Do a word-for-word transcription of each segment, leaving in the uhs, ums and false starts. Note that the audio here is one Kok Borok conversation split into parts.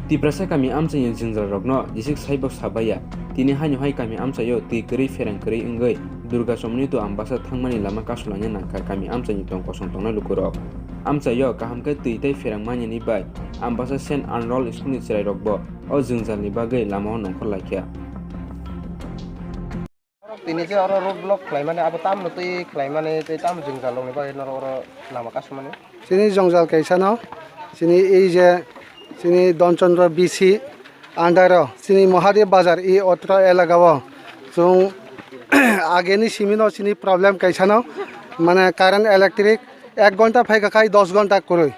Tiprasa kami amchaini jwngjal rokno jisik saibo sabaiya. Tini haino hai kami amchaio twi kwrwi pherang kwrwi wngwi Durga Chomoni to Ambasa thangmani lama kasulaina nangkha kami amchaini tong kosong tongnai lukurok. Amchaio kaham khe twi tei pherang manini bai Ambasa Saint Arnold School ni chwrairokbo o jwngjalni bagwi lamao nongkhor laikha. Tini je oro road block khlaimani, abo tamno twi khlaimani, tei tamo jwngjal rokni bagwi norok oro lama kasumani. Chini jwngjal kaisano, chini ei je, chini Donchandra B C under o, chini Mahadev Bazar, ei otro elaka o, chwng ageni simino chini problem kaisano, mane current electric ek ghonta phaikha khai dos ghonta kwrwi.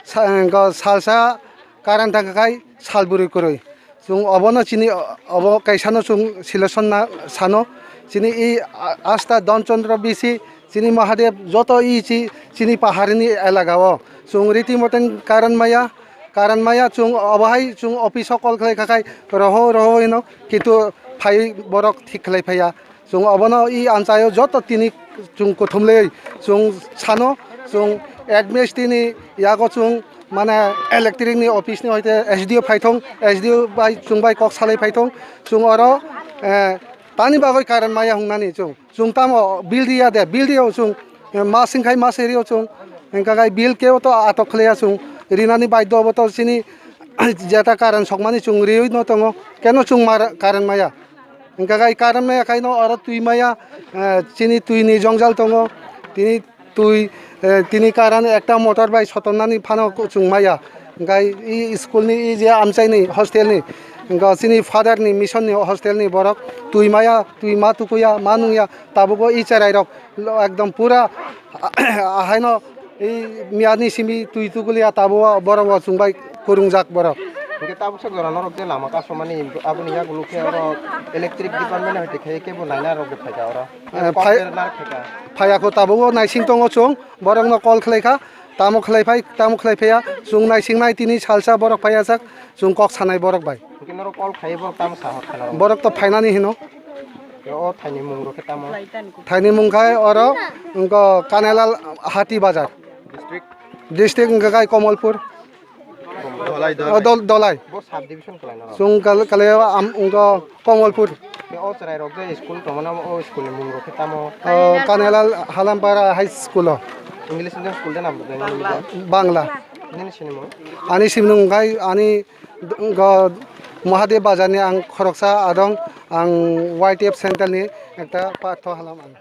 Sa-, go salsa current thangkha khai sal bwrwi kwrwi. Chwng obono chini obo kaisano chwng solution na sano. Chini i a-, asta Donchandra B C, chini Mahadev joto i chi-, chini paharini elaka o. Chwng riti moten current maya, current maya chwng obo hai chwng office o call khlai kha khai roho roho hino, kintu phai borok thik khlai phaiya. Chwng obono i amchaio joto tini chwng kuthumlwi chwng sano, chwng administrative ni yago chwng mane electric ni office ni hoite S D O phaithong, S D O bai chwng bai kok salai phaithong, chwng oro, eh, tani bagwi current maya hungnani chwng, chwng tamo bill riya de, bill riyo chwng, eh, mas wngkhai mas rio chwng, hwnkha khai bill kebo to atok khliya chwng, rinani baidhyo obo to chini jeta current sokmani chwng riwi no tongo, keno chwng mar current maya. Hwnkha khai current maya khaino oro twi maya, eh, chini twi ni jwngjal tongo. Tini twi, eh, tini current ekta motor bai sotonnani phano chwng maya. Hwnkha i school ni i je amchaini hostel ni, hwnkha chini father ni mission ni hostel ni borok twi maya, twi ma tukuya, ma nungya, tabukbo i cherai rok lo-, ekdom pura haino ei miyani simi twi tukuliya tabukbo borok bo chwng bai kwrwngjak borok. Hwnkhe tabuksa jora norok je lama kasomani aboni yagulo khe oro electric department hoite khe kebo naina rok de phaikha oro. Eh, Kok phai-, bernar khaikha. Phaiya kho tabukbo naising tongo chwng, borokno call khlaikha, tamo khlai phai, tamo khlai phaiya, chwng naising nai tini salsa borok phaiya sak, chwng kok sanai borok bai. Hwnkhe norok call khai borok tamo sa hor kha norok? Borok to phainani hino. O thaini mung rok khe tamo? Thaini mung khai oro wngkha Kanelal Hati Bazar. District? District wngkha khai Komolpur. Dolai, O, Dolai. Dol-, Dolai. Bo sub division kwlai norok? Chwng kal-, kalai o am wngkha Komolpur. Khe o chwrai rok je school tongmani o school ni mung rok khe tamo? O Kanelal Halampara High School o. English medium school de nam Bangla. Bangla. Nini sinimung? Ani sinimung khai ani Go Mahadev Bazar ni ang khoroksa adong, ang Y T F Central ni ekta patho halam ang.